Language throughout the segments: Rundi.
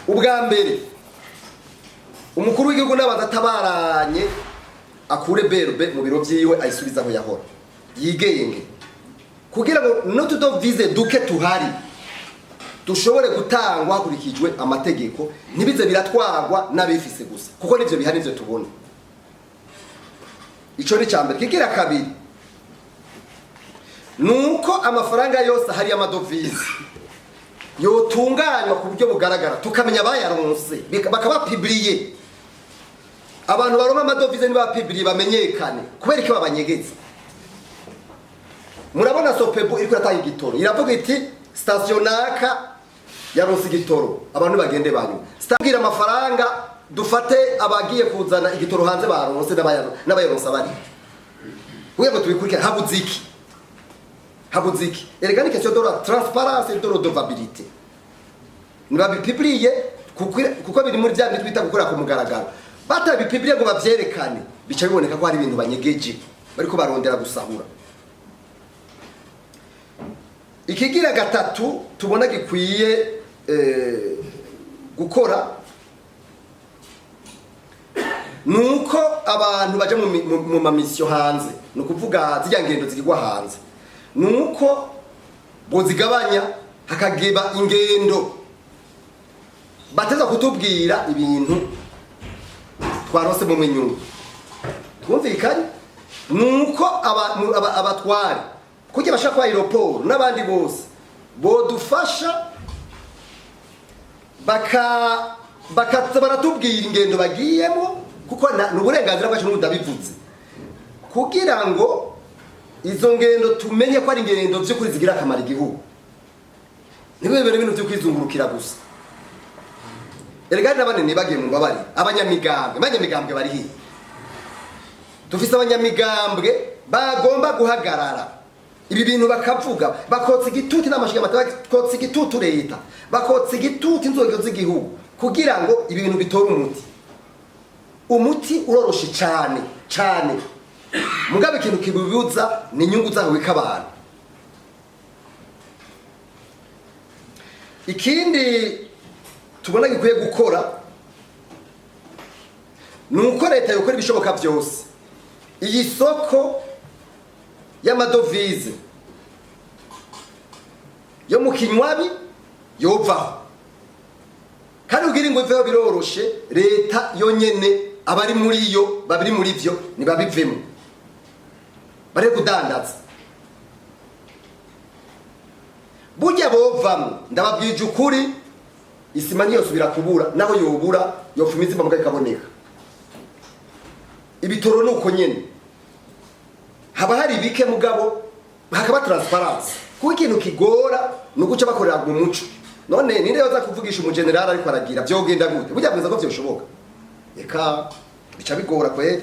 Ubwa mbere, umukuru w'igihugu n'abantu atabaranye akure BRB mu biro vyiwe, ayisubize aho yahora, yigenge, kugira ngo n'utudovize duke tuhari dushobore gutangwa hakurikijwe amategeko, ntibize biratwarwa n'abifise gusa, kuko nivyo bihari, nivyo tubona. Ico ni mbere. Kigira kabiri, nuko amafaranga yose ahari y'amadovize yotunganywa ku buryo bugaragara, tukamenya abayaronse, bakaba publié. Abantu baronka amadovize niba publié, bamenyekane. Kubera iki babanyegeza? Murabona SOPEBU iriko iratanga igitoro, iravuga iti station naka yaronse igitoro, abantu bagende banywa. Stabwira amafaranga, dufate abagiye kuzana igitoro hanze baronse n'abayaronse bari kugira ngo tubikurikire. Habuze iki? Habuze iki? Erega ni question de la transparence et de redevabilité. Nibabipubliye, kuko biri muri bya bindi twita gukora ku mugaragaro. Batabipubliye ngo bavyerekane, bica biboneka ko hari ibintu banyegeje, bariko barondera gusahura. Ikigira gatatu tubona gikwiye gukora, nuko abantu baja mu ma missions hanze, ni ukuvuga zirya ngendo zigirwa hanze, nuko bozigabanya, hakageba ingendo bateza kutubwira ibintu twarose mu inyungu. Twumvikanye nuko abatware kugira bashaka kwa aéroport n'abandi bose bodufasha, bakaza baratubwira ingendo bagiyemo, kuko ni uburenganzira bwacu, n'ubu ndabivuze, kugira ngo izo ngendo tumenye ko ari ingendo by'ukuri zigira akamaro igihugu, ntibibere ibintu byo kwizungurukira gusa. Erega hari n'abandi nibagiye, mu mbabare, abanyamigambwe. Bari hiya, dufise abanyamigambwe bagomba guhagarara ibi bintu, bakavuga, bakotsa igitutu n'amashiga, bakotsa igitutu leta, bakotsa igitutu inzego z'igihugu, kugira ngo ibi bintu bitore umuti. Umuti uroroshe cyane cyane, mugabe ikintu kibibuza ni inyungu zaho wika abantu. Ikindi tubona gikwiye gukora, ni uko leta yokora ibishoboka byose iyi soko y'amadovize yo mu Kinywabi yovaho. Kandi ubwira ngo iveho biroroshe, leta yonyene, abari muri yo, babiri muri vyo, ntibabivemo, bare kudandaza. Burya bovamwo, ndababwije ukuri, isima ntiyosubira kubura, naho yobura yofuma izima, muga ikaboneka. Ibitoro ni uko nyene, haba hari bike, mugabo hakaba transparence, kuko ikintu kigora ni uguca bakorera mu muco. None ninde yoza kuvugisha umugenerali ariko aragira? Vyogenda gute? Burya bwiza ko vyoshoboka? Eka, bica bigora kweri.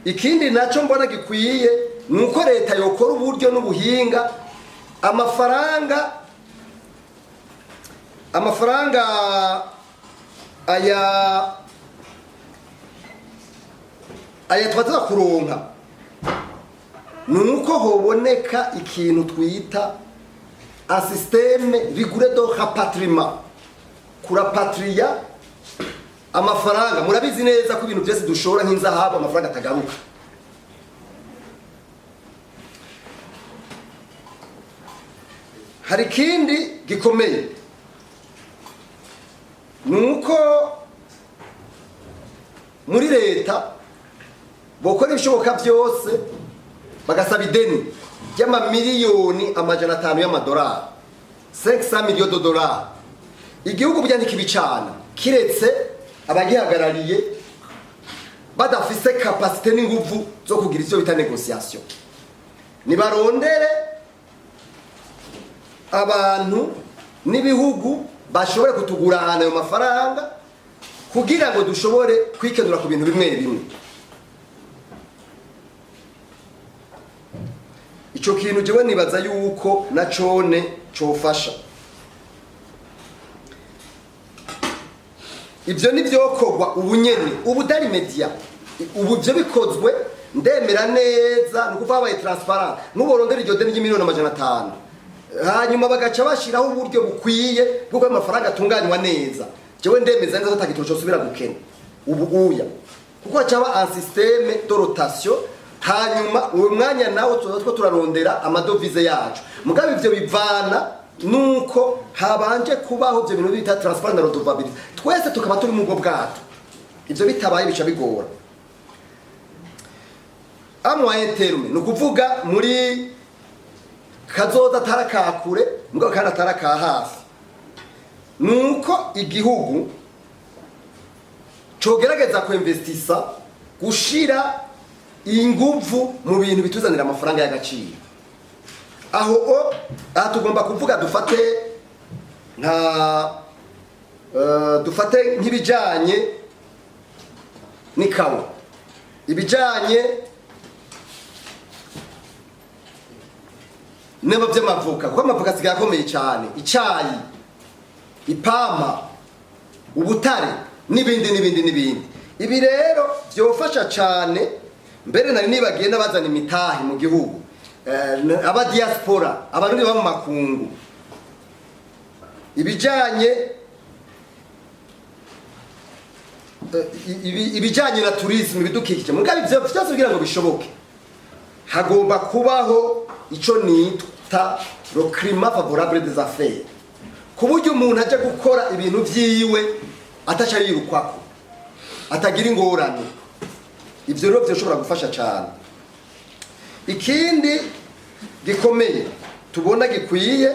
Ikindi naco mbona gikwiye, ni uko leta yokora uburyo n'ubuhinga, amafaranga aya twaza kuronka, ni uko hoboneka ikintu twita un système rigoureux de rapatriement, kurapatriya amafaranga. Murabizi neza ko ibintu byose dushora nk'inzahabu, amafaranga atagaruka. Hari ikindi gikomeye, ni uko muri leta bokora ibishoboka byose, bagasaba ideni ry'amamiliyoni 500 y'amadolari, 500 millions de dollars. Igihugu burya ntikibicana kiretse abagihagarariye badafise capacité n'inguvu zo kugira icyo bita négociation. Nibarondere abantu n'ibihugu bashobore kutugurana ayo mafaranga, kugira ngo dushobore kwikenura ku bintu bimwe bimwe. Ico kintu jewe nibaza yuko na cone cofasha. Ibyo nivyokorwa ubu nyene, ubu dari media ubu ivyo bikozwe, ndemera neza, ni ukuvuga habaye transparent. Nk'uborondera iryo deni ry'imiliyoni 500. Hanyuma bagaca bashiraho uburyo bukwiye bw'uko ayo mafaranga atunganywa neza. Jewe ndemeza neza ko ata gitoro cosubira gukena ubu uya, kuko hacaba un système de rotation. Hanyuma uwo mwanya nawo tuza two turarondera amadovize yacu. Mugabo ivyo bivana nuko habanje kubaho ivyo bintu bita transparence na redevabilité, twese tukaba turi mu bwo bwato. Ivyo bitabaye bica bigora. À moyen terme, ni ukuvuga muri kazoza atari akakure mugabo kandi atari aka hafi, nuko igihugu cogerageza kuinvestisa, gushira inguvu mu bintu bituzanira amafaranga y'agaciro. Aho o aha tugomba kuvuga, dufate nka dufate nk'ibijanye n'ikawa, ibijanye n'aba by'amavoka, kuko amavoka asigaye akomeye cyane, icyayi, ipampa, ubutare n'ibindi n'ibindi n'ibindi. Ibi rero byofasha cyane. Mbere nari nibagiye n'abazana imitahe mu gihugu, aba diaspora, abarundi baba mu makungu, ibijanye ibijanye na tourisme, ibidukikije. Mugabo ivyo vyose kugira ngo bishoboke hagomba kubaho ico nita le climat favorable des affaires, ku buryo umuntu aje gukora ibintu vyiwe ataca yirukwako, atagira ingorane. Ivyo rero vyoshobora gufasha cyane. Ikindi gikomeye tubona gikwiye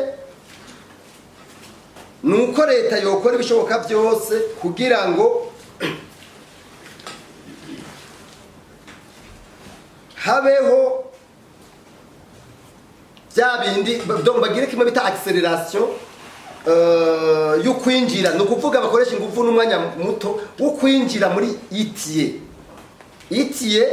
ni uko leta yokora ibishoboka byose kugira ngo habeho bya bindi, donc bagire kimwe bita accélération yo kwinjira, ni ukuvuga bakoresha ingufu n'umwanya muto wo kwinjira muri ITIE. ITIE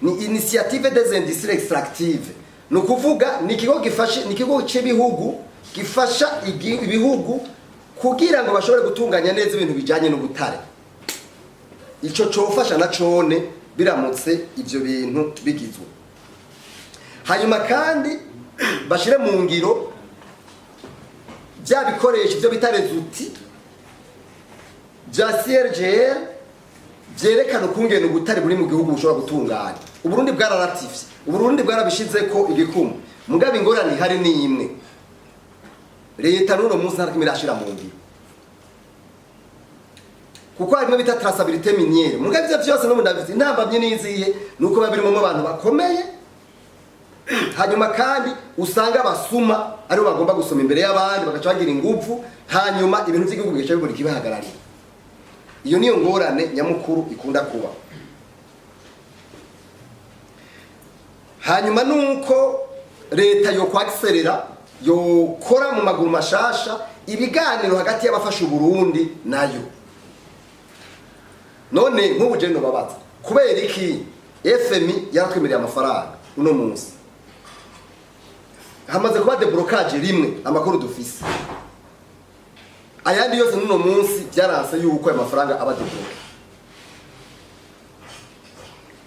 ni Initiative des Industries Extractives, ni ukuvuga ni ikigo gifashe, ni ikigo cy'ibihugu gifasha ibihugu kugira ngo bashobore gutunganya neza ibintu bijyanye n'ubutare. Ico cofasha na cone biramutse ivyo bintu bigizwe. Hanyuma kandi bashire mu ngiro bya bikoresho, ibyo bita les outils bya CIRGL byerekana ukungene ubutare buri mu gihugu bushobora gutunganya. Uburundi bwararatifye, Uburundi bwarabishize ko igikumu. Mugabo ingorane ihari ni imwe: leta n'uno munsi nta kimwe irashira mu ngiro, kuko harimo bita traçabilité minière. Mugabo ivyo vyose no ndabizi, intambamye n'izihe? Nuko biba birimo abantu bakomeye. Hanyuma kandi usanga abasuma aribo bagomba gusoma imbere y'abandi, bagaca bagira inguvu, hanyuma ibintu by'igihugu bigaca bibura ikibahagararira. Iyo niyo ngorane nyamukuru ikunda kuba. Hanyuma nuko leta yo kwakiserera, yokora mu maguru mashasha ibiganiro hagati y'abafasha Uburundi nayo. None nk'ubu je nobabaza, kubera iki FMI yaratwemereye amafaranga, uno munsi hamaze kuba déblocage rimwe? Amakuru dufise ayandi yose, n'uno munsi byaranse yuko ayo mafaranga aba débloqué.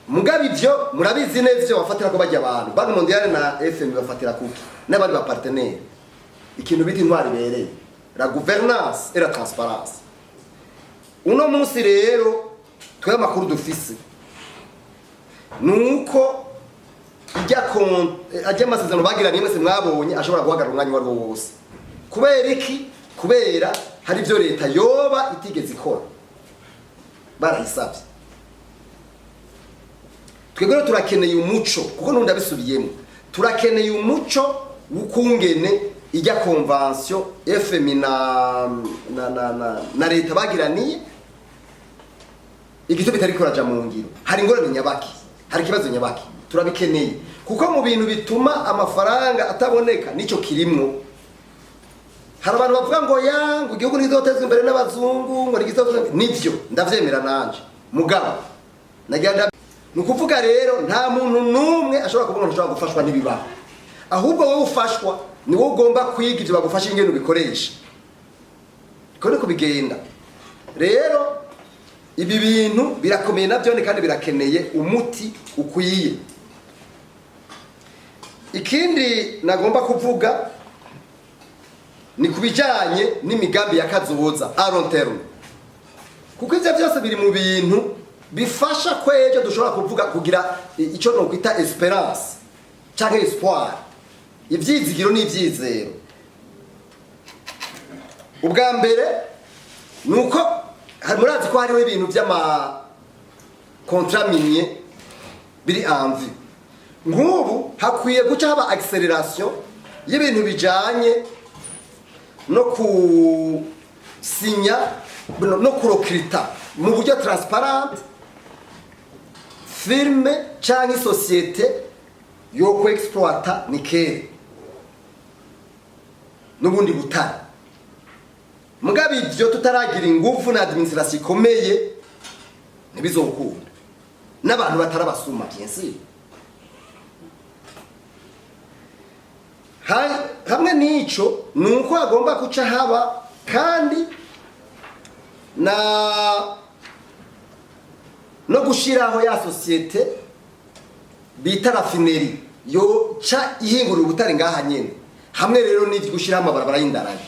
Mugabo ivyo murabizi neza, ivyo bafatira ko bajya abantu Banque mondiale na FMI bafatira kuki n'abandi ba partenaire, ikintu bita intwari ibereye, la gouvernance et la transparence. Uno munsi rero twe amakuru dufise nuko ijya ajya amasezerano bagiranye mwese mwabonye ashobora guhagarara umwanya uwo ari wo wose. Kubera iki? Kubera hari ibyo leta yoba itigeze ikora barayisabye. Twebwe rero turakeneye umuco, kuko n'ubundi abisubiyemo, turakeneye umuco w'ukungene ijya convention FMI na leta bagiraniye igito bitari kuraja mu ngiro. Hari ingorane nyabaki, hari ikibazo nyabaki. Turabikeneye kuko mu bintu bituma amafaranga ataboneka nico kirimwo. Hari abantu bavuga ngo ya ngo igihugu ntizotezwa imbere n'abazungu, ngo ntigizotezwa. Nivyo, ndavyemera nanje. Mugabo nagira, ni ukuvuga rero nta muntu n'umwe ashobora kuvuga ngo ntushobora gufashwa, ntibibaho. Ahubwo wowe ufashwa ni wowe ugomba kwiga ibyo bagufasha ingene ubikoresha. Ko niko bigenda. Rero ibi bintu birakomeye nabyo kandi birakeneye umuti ukwiye. Ikindi nagomba kuvuga Ni ku bijanye n'imigambi ya kazoza à long terme, kuko ivyo byose biri mu bintu bifasha ko ejo dushobora kuvuga kugira icyo nokwita espérance canke espoir, ivyizigiro n'ivyizero. Ubwa mbere ni uko murazi ko hariho ibintu vy'ama contrats miniers biri en vue. Nk'ubu hakwiye guca haba accélération y'ibintu bijanye no kusinya no ku recruter mu buryo transparent firme canke société yo ku exploiter nickel n'ubundi butare. Mugabo ivyo tutaragira ingufu na administration ikomeye, ntibizokunda, n'abantu batarabasuma, bien sûr. Hamwe n'ico ni uko hagomba guca haba kandi na no gushiraho ya société bita raffinerie yoca ihingurira ubutare ngaha nyene, hamwe rero n'ivyo gushiraho amabarabara y'indarayi,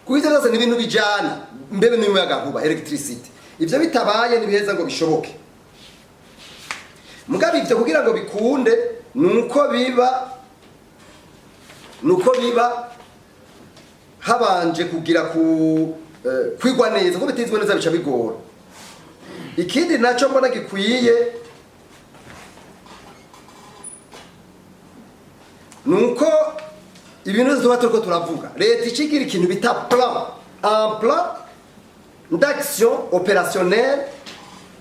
kuko ivyo byose ni ibintu bijana mbebe n'umuyagankuba, électricité. Ivyo bitabaye ntibiheza ngo bishoboke. Mugabo ivyo kugira ngo bikunde nuko biba habanje kugira ku kwigwa neza, kuko bitizwe neza bica bigora. Ikindi naco mbona gikwiye nuko ibintu tuba turiko turavuga, leta icigira ikintu bita plan, un plan d'action opérationnel,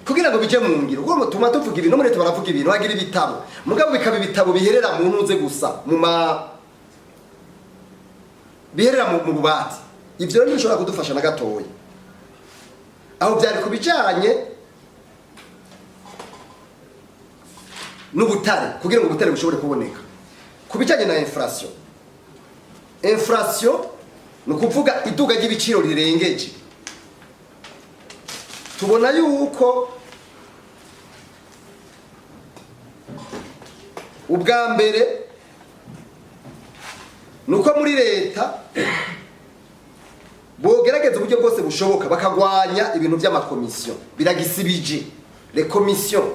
kugira ngo bije mu ngiro, kuko tuma tuvuga ibintu muri leta, baravuga ibintu, hagira ibitabo, mugabo bikaba ibitabo biherera mu ntuze gusa, mu ma biherera mu bubati. Ivyo rero ntibishobora kudufasha na gatoya. Aho byari ku bijanye n'ubutare, kugira ngo ubutare bushobore kuboneka. Ku bijanye na inflation, inflation ni ukuvuga iduga ry'ibiciro rirengeje. Tubona yuko ubwa mbere ni uko muri leta bogerageza uburyo bwose bushoboka bakagwanya ibintu by'amakomisiyo. Biragisibije, les commissions.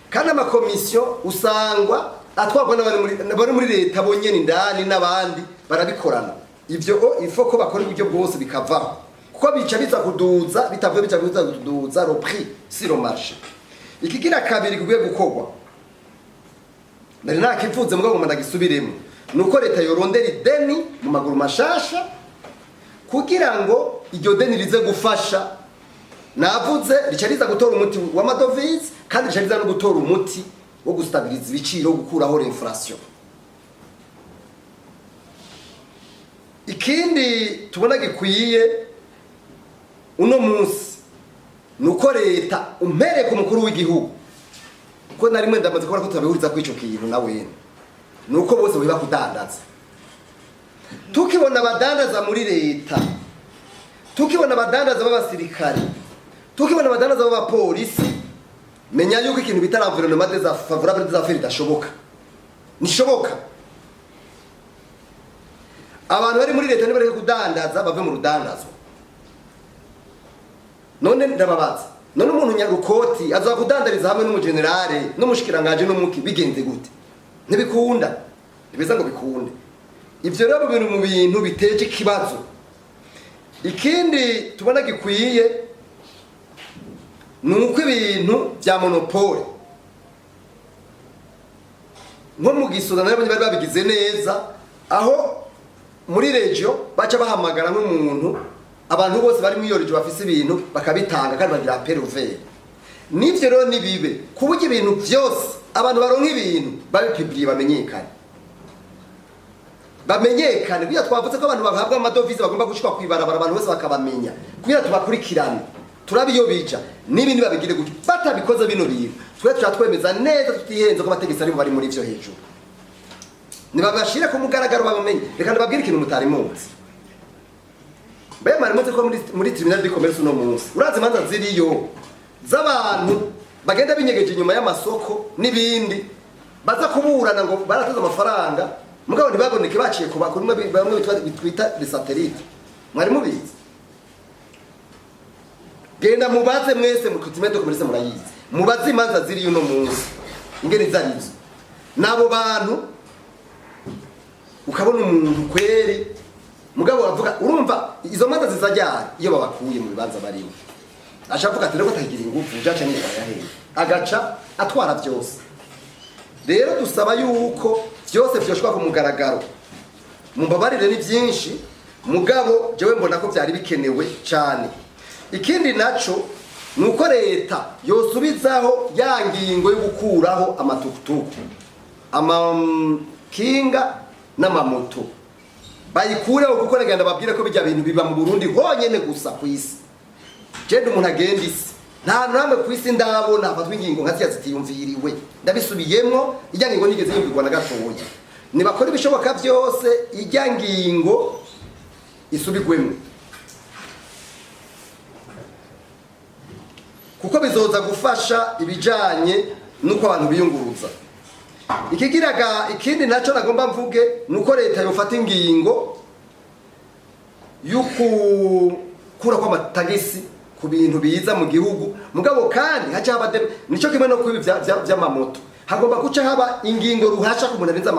Kandi amakomisiyo usangwa atwarwa n'abari muri leta bonyene indani, n'abandi barabikorana. Ivyo o ifo ko bakora uburyo bwose bikavaho, kuko bica biza kuduza, bitavuye bica biza kuduza le prix sur le marché. Ikigira kabiri kugwiye gukorwa, nari nakivuze mugabo ngoma ndagisubiremo, nuko leta yorondera ideni mu maguru mashasha, kugira ngo iryo deni rize gufasha. Navuze rica riza gutora umuti w'ama devises, kandi rica riza no gutora umuti wo gustabiliza ibiciro, wo gukuraho l'inflation. Ikindi tubona gikwiye uno munsi nuko leta, umpereye ku mukuru w'igihugu, kuko na rimwe ndamaze kubona ko tutabihuriza kuri ico kintu na wene, nuko bose biba kudandaza. Tukibona abadandaza muri leta, tukibona abadandaza b'abasirikare, tukibona abadandaza b'abapolisi, menya yuko ikintu bita l'environnement des favorable des affaires idashoboka, nishoboka. Abantu bari muri leta nibareke kudandaza, bave mu rudandazwa. None ndababaza, none umuntu nyarukoti aza kudandariza hamwe n'umugenerale n'umushikiranganje n'umuki, bigenze gute? Ntibikunda, ntibiza ngo bikunde. Ivyo rero biri mu bintu biteje ikibazo. Ikindi tubona gikwiye ni uko ibintu bya monopole, nko mu gisoda nabo bari babigize neza, aho muri région baca bahamagara nk'umuntu, abantu bose bari muri iyo région bafise ibintu bakabitanga, kandi bagira appel ouvert. N'ivyo rero nibibe ku buryo ibintu vyose abantu baronka ibintu babipubliye, bamenyekane, bamenyekane. Kugira twavuze ko abantu bahabwa ama devises bagomba gushikwa kwibarabara, abantu bose bakabamenya, kugira tubakurikirane, turabe iyo bija. N'ibindi babigire gutyo. Batabikoze bino bintu, twe tuca twemeza neza tutihenze ko abategetsi aribo bari muri ivyo hejuru. Nibabashire ku mugaragaro, babamenye. Reka ndababwire ikintu mutari muzi. Mbe mwari muzi ko muri tribunal de commerce uno munsi, urazi imanza ziriyo z'abantu bagenda binyegeje inyuma y'amasoko n'ibindi, baza kuburana ngo baratoza amafaranga? Mugabo ntibaboneke, baciye ku bakuru bamwe bitwita les satellites. Mwari mubizi? Genda mubaze mwese mu coutume de commerce, murayizi. Mubaze imanza ziri uno munsi ingene zarizo nabo bantu. Ukabona umuntu kweri, mugabo bavuga, urumva izo manza zizajyana iyo babakuye mu bibanza barimo, ashavuga ati: "Rero atagira ingufu jaca nitwara yahehe," agaca atwara byose. Rero dusaba yuko byose byoshwa ku mugaragaro. Mumbabarire, ni byinshi, mugabo jewe mbona ko byari bikenewe cyane. Ikindi naco ni uko leta yosubizaho ya ngingo yo gukuraho amatukutuku, amakinga n'amamoto, bayikureho, kuko reka babwire ko bijya bintu biba mu Burundi honyene gusa ku isi. Jenda umuntu agenda isi, nta hantu hamwe ku isi ndabona hafatwa ingingo nka ziriya zitiyumviriwe. Ndabisubiyemwo, ijya ngingo nigeze yumvirwa na gatoya. Nibakora ibishoboka byose ijya ngingo isubigwemo, kuko bizoza gufasha ibijanye n'uko abantu biyunguruza. Ikigiraga ikindi nacyo nagomba mvuge ni uko leta yofata ingingo y'ukukura kw'amatagisi ku bintu biza mu gihugu. Mugabo kandi haca haba nico kimwe no kwibi vy'amamoto, hagomba guca haba ingingo ruhasha ku muntu arenze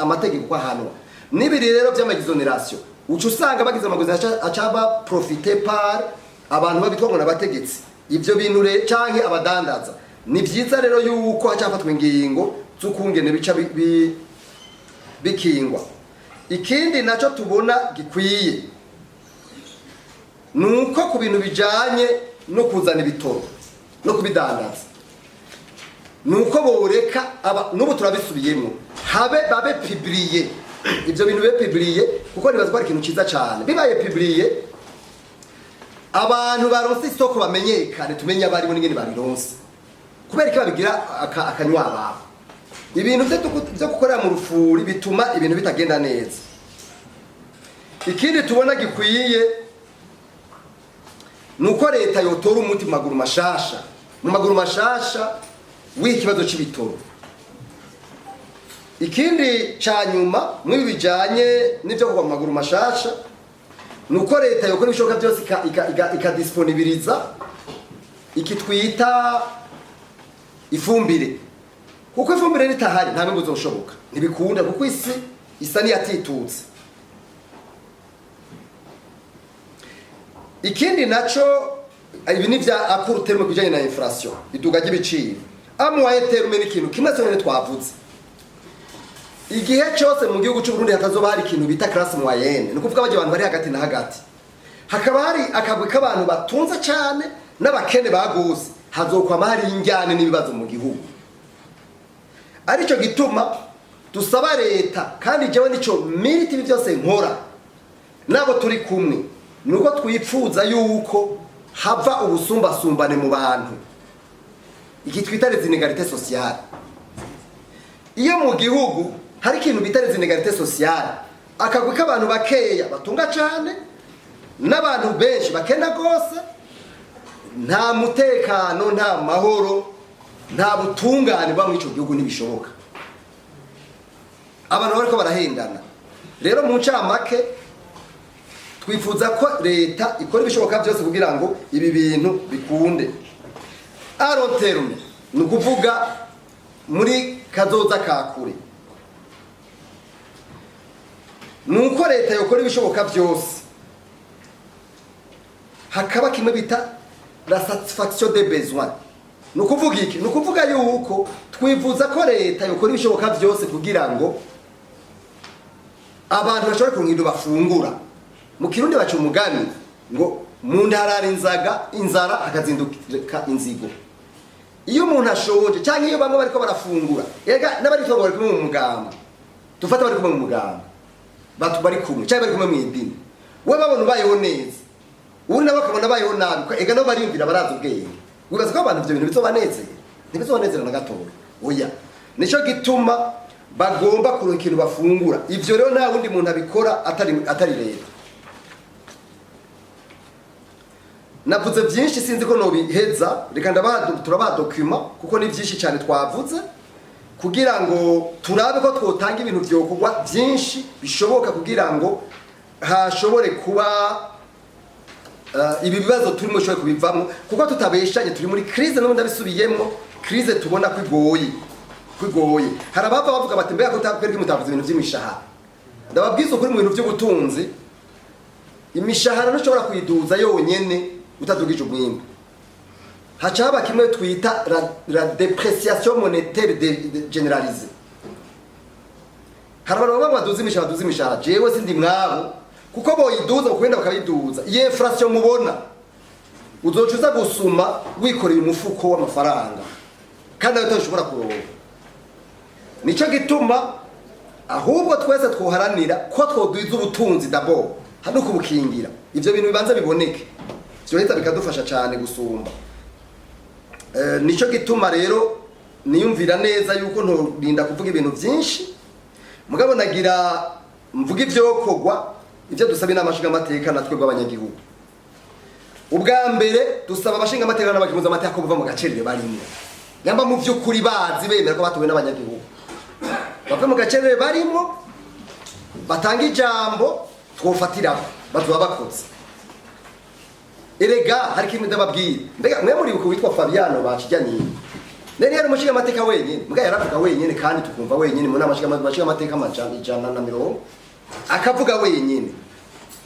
amategeko ko ahanwa. N'ibiri rero vy'ama exonération, uca usanga bagize ama exonération, aca haba profiter par abantu babitwa ngo n'abategetsi, ivyo bintu canke abadandaza. Ni vyiza rero yuko haca hafatwa ingingo z'ukungene bica bikingwa. Ikindi naco tubona gikwiye nuko ku bintu bijanye no kuzana ibitoro no kubidandaza, nuko boreka aba n'ubu turabisubiyemo, habe babe publié, ivyo bintu bibe publié, kuko nibaza ko ari ikintu ciza cane. Bibaye publié, abantu baronse isoko bamenyekane, tumenye abaribo n'ingene babironse. Kubera ko babigira akanywa ababo, ibintu vyo gukorera mu rufuri bituma ibintu bitagenda neza. Ikindi tubona gikwiye nuko leta yotora umuti mu maguru mashasha w'ikibazo c'ibitoro. Ikindi ca nyuma mw'ibi bijanye n'ivyo kuva mu maguru mashasha nuko leta yokora ibishoboka byose ikadisponibiliza iki twita ifumbire, kuko ifumbire ritahari nta mwimbu uzoshoboka, ntibikunda, kuko isi isa n'iyatitutse. Ikindi naco, ibi ni vya à court terme kubijanye na inflation, iduga ry'ibiciro. À moyen terme ni ikintu kimwe cyonyine twavuze: igihe cyose mu gihugu cy'u Burundi hatazoba hari ikintu bita classe moyenne, ni ukuvuga bajya abantu bari hagati na hagati, hakaba hari akagwi k'abantu batunze cyane n'abakene bagose, hazokwama hari injyane n'ibibazo mu gihugu. Aricyo gituma dusaba leta, kandi jewe nico milite ibi byose nkora nabo turi kumwe, nuko twipfuza yuko hava ubusumbasumbane mu bantu, iki twita les inégalités sociales. Iyo mu gihugu hari ikintu bita les inégalités sociales, akagwi k'abantu bakeya batunga cyane n'abantu benshi bakena gose, nta mutekano, nta mahoro, nta butungane buba muri ico gihugu, ntibishoboka. Abantu bariko barahendana. Rero mu ncamake, twifuza ko leta ikora ibishoboka byose kugira ngo ibi bintu bikunde. À long terme, ni ukuvuga muri kazoza ka kure, ni uko leta yokora ibishoboka byose hakaba kimwe bita la satisfaction des besoins. Ni ukuvuga iki? Ni ukuvuga yuko twifuza ko leta yokora ibishoboka byose kugira ngo abantu bashobore kuronka ibintu bafungura. Mu Kirundi baca umugani ngo mu ndarara inzaga inzara hakazinduka inzigo. Iyo umuntu ashonje cyangwa iyo bamwe bariko barafungura, ega n'abari bari kumwe mu mugamba, dufate bari kumwe mu mugamba, batu bari kumwe cyangwa bari kumwe mu idini, we babona ubayeho neza, undi nawe akabona abayeho nabi, ega nabo bariyumvira, barazi ubwenge. Wibaza ko abantu ivyo bintu bizobanezera? Ntibizobanezera na gatoya, oya. Nico gituma bagomba kuronka ikintu bafungura. Ivyo rero nta wundi muntu abikora atari leta. Navuze byinshi, sinzi ko nobiheza. Reka ndabaha, turabaha document, kuko ni byinshi cyane twavuze. Kugira ngo turabe ko twotanga ibintu vyokorwa vyinshi bishoboka kugira ngo hashobore kuba ibi bibazo turimo bishobore kubivamo, kuko tutabeshanye turi muri crise. N'ubundi ndabisubiyemwo, crise tubona ko igoye, ko igoye. Hari abava bavuga bati: "Mbega ko utakwereka mutavuze ibintu vy'imishahara?" Ndababwiza ukuri, mu bintu by'ubutunzi, imishahara ntushobora kuyiduza yonyene utadugije umwimbu. Haca haba kimwe twita la dépréciation monétaire généralisée. Hari abantu bavuga ngo baduze imishahara, baduze imishahara. Jewe sindi mwabo, kuko boyiduza bakugenda bakayiduza, iyo inflation mubona, uzoca uza gusuma wikoreye umufuko w'amafaranga kandi nawe utashobora kuronka. Nico gituma ahubwo twese twoharanira ko twodwiza ubutunzi d'abord, hano kubukingira, ivyo bintu bibanza biboneke, vyoheza bikadufasha cyane gusumba. Nico gituma rero niyumvira neza yuko ntorinda kuvuga ibintu byinshi, mugabo nagira mvuga ivyokorwa, ivyo dusaba inama nshingamateka na twebwe abanyagihugu. Ubwa mbere, dusaba abashingamateka n'abakenguzamateka ko buva mu gacerere barimwo. Nyamba mu vy'ukuri bazi bemera ko batowe n'abanyagihugu, bave mu gacerere barimwo, batanga ijambo twofatiraho, bazoba bakoze. Erega hari ikintu ndababwira. Mbega mwe muribuka witwa Fabiano Bakijyanire? Nari yari umushingamateka wenyine, mbwa yaravuga wenyine kandi tukumva wenyine mu nama nshingamateka 120, akavuga wenyine.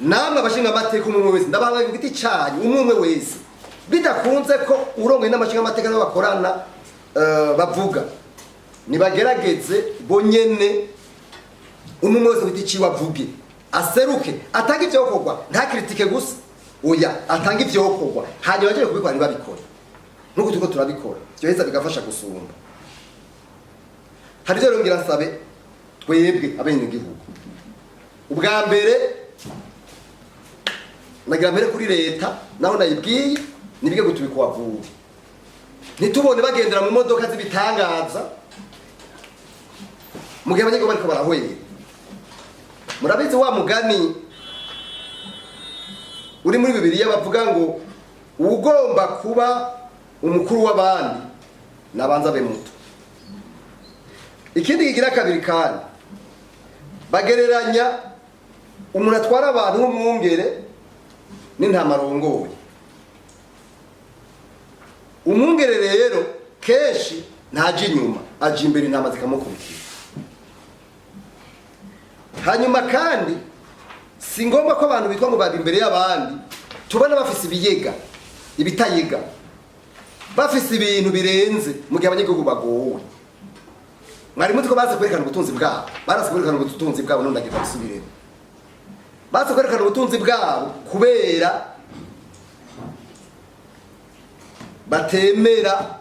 Namwe abashingamateka, umwe umwe wese, ndabahaye ku giti canyu, umwe umwe wese, bidakunze ko urongoye n'amashingamateka nabo bakorana bavuga, nibagerageze bonyene, umwe umwe wese ku giti ciwe avuge, aseruke, atange ivyokorwa, nta critique gusa, oya, atange ivyokorwa, hanyuma baje kubikora. Ntibabikore nkuko turiko turabikora, vyoheza bigafasha gusumba. Hari ivyo rero ngira nsabe twebwe abenegihugu. Ubwa mbere, nagira mbere kuri leta, naho nayibwiye, nibige gutubika uwavuwe, ntitubone bagendera mu modoka z'ibitangaza mu gihe abanyagihugu bariko barahwera. Murabizi wa mugani uri muri Bibiliya bavuga ngo: "Ugomba kuba umukuru w'abandi nabanza abe muto." Ikindi kigira kabiri kandi, bagereranya umuntu atwara abantu nk'umwungere n'intama arongoye. Umwungere rero kenshi ntaja inyuma, aja imbere, intama zikamukurikira. Hanyuma kandi si ngombwa ko abantu bitwa ngo bari imbere y'abandi tubona bafise ibiyega, ibitayiga, bafise ibintu birenze mu gihe abanyagihugu bagowe. Mwari muzi ko bazi kwerekana ubutunzi bwabo? Barazi kwerekana ubutunzi bwabo. None ndagira bisubiremo, bazi kwerekana ubutunzi bwabo kubera batemera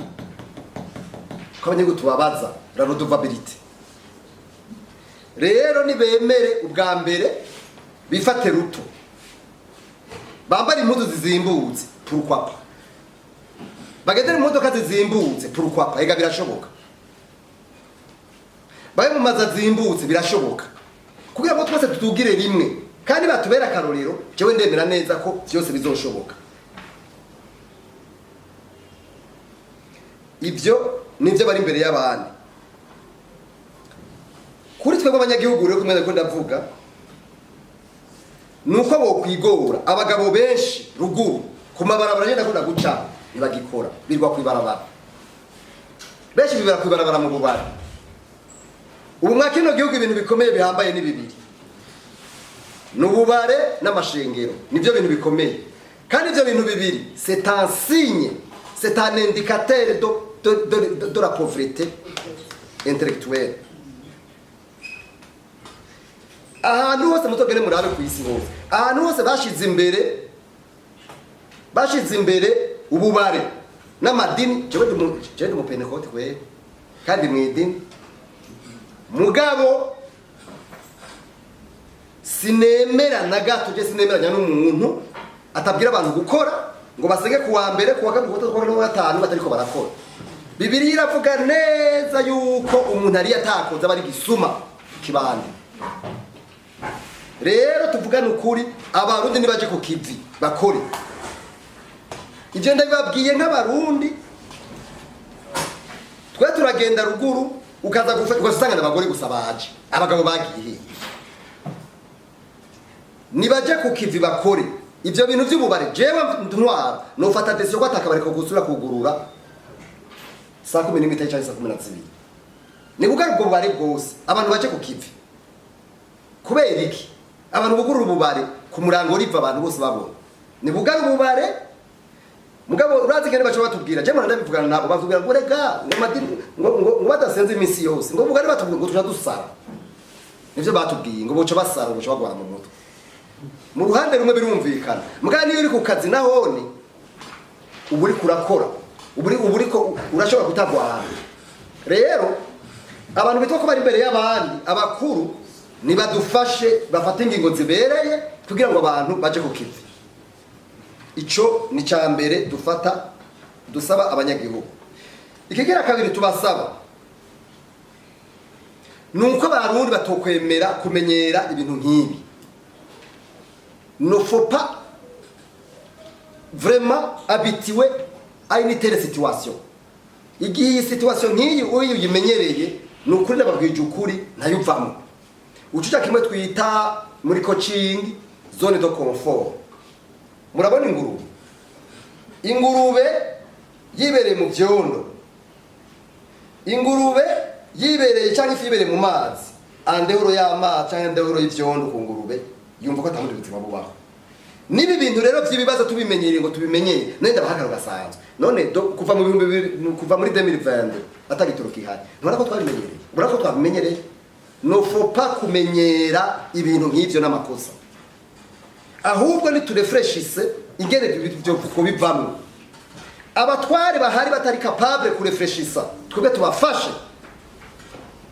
ko abanyagihugu tubabaza, la redevabilité. Rero nibemere ubwa mbere bifate ruto, bambare impuzu zizimbutse, pourquoi pas, bagendere mu modoka zizimbutse, pourquoi pas. Ega birashoboka. Babe mu mazu azimbutse, birashoboka, kugira ngo twese tutugire rimwe kandi batubere akarorero. Jewe ndemera neza ko byose bizoshoboka. Ibyo nibyo bari imbere y'abandi. Kuri twebwe abanyagihugu rero, kumwe ko ndavuga, nuko bokwigora. Abagabo benshi ruguru ku mabarabara agenda akunda guca ntibagikora, birwa kwibarabara. Benshi bibera kwibarabara, mu bubari. Ubu mwa kino gihugu ibintu bikomeye bihambaye ni bibiri: ni ububare n'amashengero. Nibyo bintu bikomeye. Kandi ibyo bintu bibiri, c'est un signe, c'est un indicateur de la pauvreté intellectuelle. Ahantu hose mutogere murabe ku isi hose, ahantu hose bashize imbere ububare n'amadini. Jewe ndi umupentekote kweri, kandi mu idini, mugabo sinemera na gato. Je sinemeranya n'umuntu atabwira abantu gukora, ngo basenge ku wa mbere, ku wa kabiri, ku wa gatatu, ku wa kane, ku wa gatanu, batariko barakora. Bibiliya iravuga neza yuko umuntu ariyo atakoze aba ari gisuma kibande. Rero tuvugane ukuri, Abarundi nibaje ku kivi bakore. Ibyo ndabibabwiye nk'Abarundi. Twe turagenda ruguru. Ukaza ugasanga n'abagore gusa baje, abagabo bagiye hehe? Nibaje ku kivi bakore ivyo bintu vy'ububare. Jewe ntwara nofata décision ko atakabari ko gusubira kugurura saa 11 canke saa 12. Ni bugari ubwo bubare bwose, abantu baje ku kivi. Kubera iki abantu bugurura ububare ku murango riva, abantu bose babona? Ni bugari ububare. Mugabo urazi kene baca batubwira, je mwana ndabivugana nabo, batubwira ngo rega ngo amadini ngo badasenze iminsi yose, ngo bugari, batubwira ngo tuja dusara. Nivyo batubwiye, ngo boca basara, ngo boca bagwara mu mutwe. Mu ruhande rumwe birumvikana, mugabo niyo uri ku kazi nahone uba uriko urakora, uba uriko urashobora kutagwara. Rero abantu bitwa ko bari imbere y'abandi, abakuru, nibadufashe bafate ingingo zibereye kugira ngo abantu baje ku kivi. Ico ni ca mbere dufata dusaba abanyagihugu. Ikigira kabiri tubasaba ni uko Abarundi batokwemera kumenyera ibintu nk'ibi. Ne faut pas vraiment habituer à une telle situation. Igihe iyi situation nk'iyi uyu uyimenyereye, ni ukuri ndababwije ukuri, ntayuvamo. Ucuca kimwe twita muri coaching zone de confort. Murabona ingurube, ingurube yibereye mu vyondo, ingurube yibereye cyangwa ifi yibereye mu mazi, en dehors y'amazi cyangwa en dehors y'ivyondo, ku ngurube yumva ko atabundi buzima bubaho. Niba ibintu rero by'ibibazo tubimenyereye, ngo tubimenyere, none ndabaha gasanzwe. None kuva mu 2000, kuva muri 2020 atagitoro kihari, ntubona ko twabimenyereye? Ubona ko twabimenyereye. Ne faut pas kumenyera ibintu nk'ivyo, n'amakosa. Ahubwo niturefreshise ingene ibyo kubivamwo. Abatware bahari batari capable kurefreshisa, twebwe tubafashe,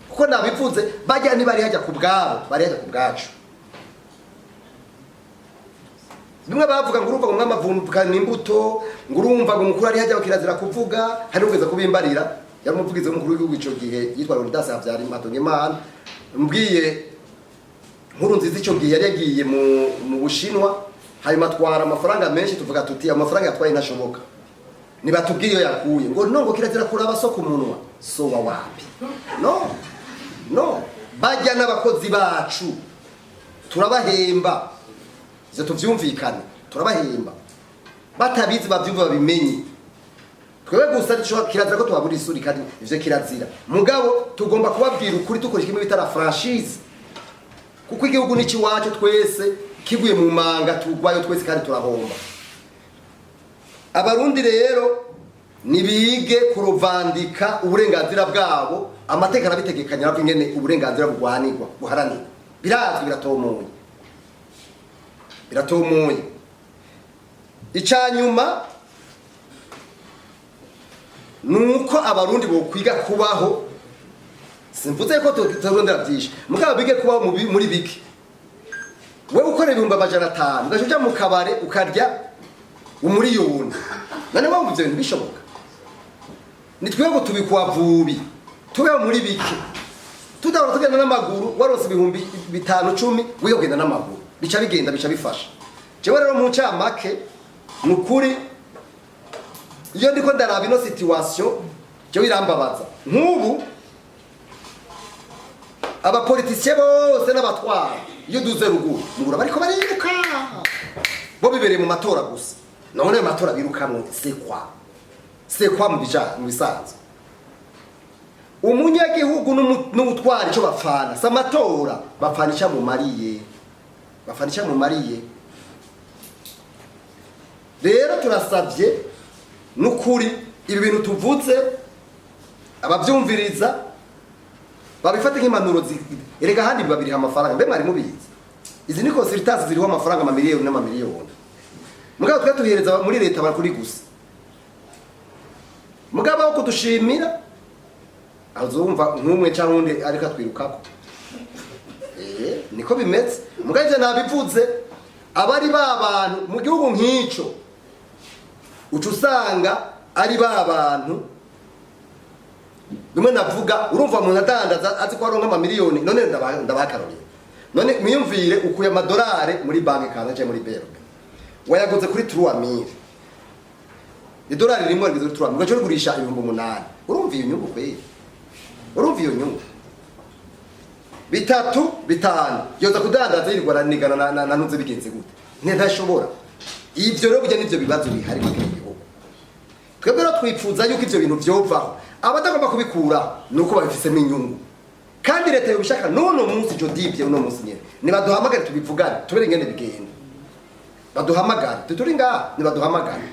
kuko nabivuze, bajya ntibari hajya ku bwabo, bari hajya ku bwacu. Bimwe bavuga ngo urumva ngo umwami avukana imbuto, ngo urumva ngo umukuru ari hajya kirazira kuvuga. Hari ugeze kubimbarira, yari umuvugizi w'umukuru w'igihugu ico gihe, yitwa Leonidas Habyarimana Hatungimana. Mbwiye nkuru nziza, icyo gihe yari yagiye mu Bushinwa, hanyuma atwara amafaranga menshi. Tuvuga tuti amafaranga yatwaye ntashoboka, nibatubwire iyo yakuye. Ngo no, ngo kirazira kuraba so ku munwa. So wa wapi? No, no, bajya n'abakozi bacu, turabahemba. Ivyo tuvyumvikane, turabahemba. Batabizi bavyumva, babimenye. Twebwe gusa dushobora, kirazira ko tubabura isuri, kandi ivyo kirazira. Mugabo tugomba kubabwira ukuri, dukoresha kimwe bita la franchise, kuko igihugu ni iwacu twese. Kiguye mu manga tugwayo twese kandi turahomba. Abarundi rero nibige kuruvandika uburenganzira bwabo. Amateka arabitegekanya, aravuga ingene uburenganzira bugwanirwa, buharanirwa. Birazwi, biratomoye, biratomoye. Icanyuma nuko Abarundi bokwiga kubaho. Simvuze ko turondera byinshi, mugabo bige kubaho muri bike. Wewe ukora 500,000, ugaca uja mu kabare ukarya umuriyoni. None wumva ivyo bintu bishoboka? Ni twebwe tubikwa vubi, tubeho muri bike, tudahora tugenda n'amaguru. Waronse 5000, 10, wiga kugenda n'amaguru, bica bigenda, bica bifasha. Jewe rero mu ncamake, ni ukuri, iyo ndiko ndaraba ino situation, jewe irambabaza. Nk'ubu abapoliticiens bose n'abatwara, iyo uduze ruguru mugura, bariko bariruka, bo bibereye mu matora gusa. None ayo matora birukamwo, c'est quoi? C'est quoi? Mu bisanzwe umunyagihugu n'ubutwara ico bapfana si amatora, bapfana ico amumariye, bapfana ico amumariye. Rero turasavye n'ukuri, ibi bintu tuvuze, abavyumviriza babifate nk'impanuro. Erega ahandi babiriha amafaranga, mbe mwari mubizi? Izi ni consultance ziriho amafaranga, amamiliyoni n'amamiliyoni. Mugabo twe tubihereza muri leta bakuri gusa. Mugabo aho kudushimira, azumva nk'umwe cyangwa undi ariko atwirukako. Niko bimeze. Mugabo ivyo nabivuze, abari ba bantu mu gihugu nk'ico, uca usanga ari ba bantu bimwe navuga. Urumva umuntu adandaza azi ko aronka amamiliyoni. None ndabaha akarorero. None mwiyumvire, ukuye amadolari muri banki kaza cyangwa muri BRB, wayaguze kuri 3000, idolari rimwe rigeze kuri 3000, ugaca urigurisha 8000. Urumva iyo nyungu kweri? Urumva iyo nyungu bitatu bitanu yoza kudandaza yirirwa aranigana na ntuze, bigenze gute? Ntashobora. Ivyo rero burya nivyo bibazo bihari muri kino gihugu. Twebwe rero twipfuza yuko ivyo bintu vyovaho. Abatagomba kubikuraho ni uko babifisemo inyungu, kandi leta yobishaka n'uno munsi, jo dibye uno munsi nyene nibaduhamagare, tubivugane, tubere ingene bigenda. Baduhamagare, tuturi ngaha, nibaduhamagare.